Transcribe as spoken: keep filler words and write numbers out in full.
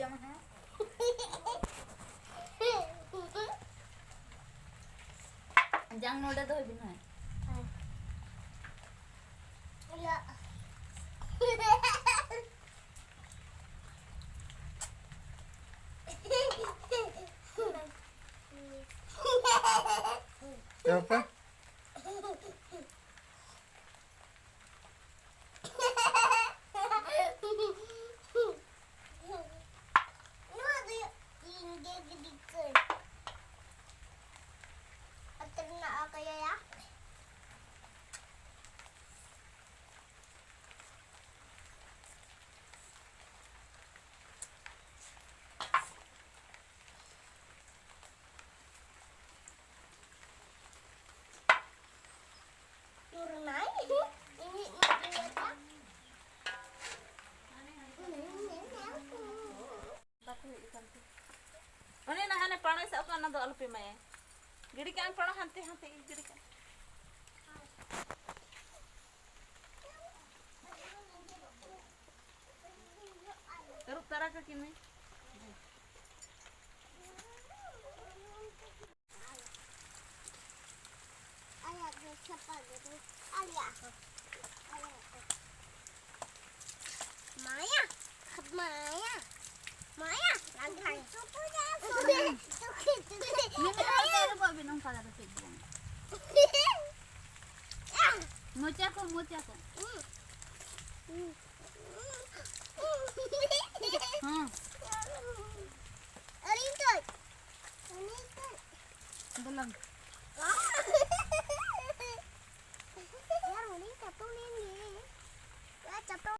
ᱡᱚᱢᱟ ᱦᱟᱸᱜ᱾ ᱡᱟᱝ ᱱᱚᱰᱮ ᱫᱚᱦᱚᱭ ᱵᱤᱱ ᱦᱟᱸᱜ᱾ ᱤᱭᱟᱹ᱾ ᱪᱮᱫ ᱞᱮᱠᱟ? ᱱᱚᱣᱟ ᱫᱚ ᱤᱧ ᱜᱮ ᱜᱤᱰᱤ ᱠᱟᱹᱧ᱾ ᱟᱛᱮ ᱨᱮᱱᱟᱜ ᱟᱠᱟᱭᱟ᱾ ᱚᱱᱮ ᱱᱟ ᱦᱟᱱᱮ ᱯᱟᱲᱚᱭ ᱥᱟᱵ ᱠᱟᱜ, ᱚᱱᱟ ᱫᱚ ᱟᱞᱚᱯᱮ ᱮᱢᱟᱭᱟ᱾ ᱜᱤᱰᱤ ᱠᱟᱜ ᱟᱢ ᱯᱟᱲᱚ, ᱦᱟᱱᱛᱮ, ᱦᱟᱱᱛᱮ ᱜᱤᱰᱤ ᱠᱟᱜ᱾ ᱟᱹᱨᱩᱵ ᱛᱟᱨᱟ ᱠᱟᱹᱠᱤᱱ ᱢᱮ᱾ ᱟᱞᱮᱭᱟᱜ ᱫᱚ ᱪᱷᱟᱯᱟ ᱜᱮ ᱫᱚ᱾ ᱟᱞᱮᱭᱟᱜ ᱦᱚᱸ᱾ ᱟᱞᱮᱭᱟᱜ ᱫᱚ᱾ ᱢᱟᱭᱟ, ᱢᱟᱭᱟ, ᱢᱟᱭᱟ, ᱞᱟᱜᱟᱭ᱾ ᱢᱤᱢᱤ ᱦᱚᱲ ᱫᱚ ᱟᱞᱚ ᱵᱚ ᱵᱤᱱ ᱚᱱᱠᱟ ᱫᱚ ᱪᱮᱫ ᱫᱚ ᱵᱟᱝ᱾ ᱢᱚᱪᱟ ᱠᱚ, ᱢᱚᱪᱟ ᱠᱚ᱾ ᱦᱮᱸ᱾ ᱟᱨ ᱤᱧ ᱛᱚ᱾ ᱫᱮᱞᱟᱝ᱾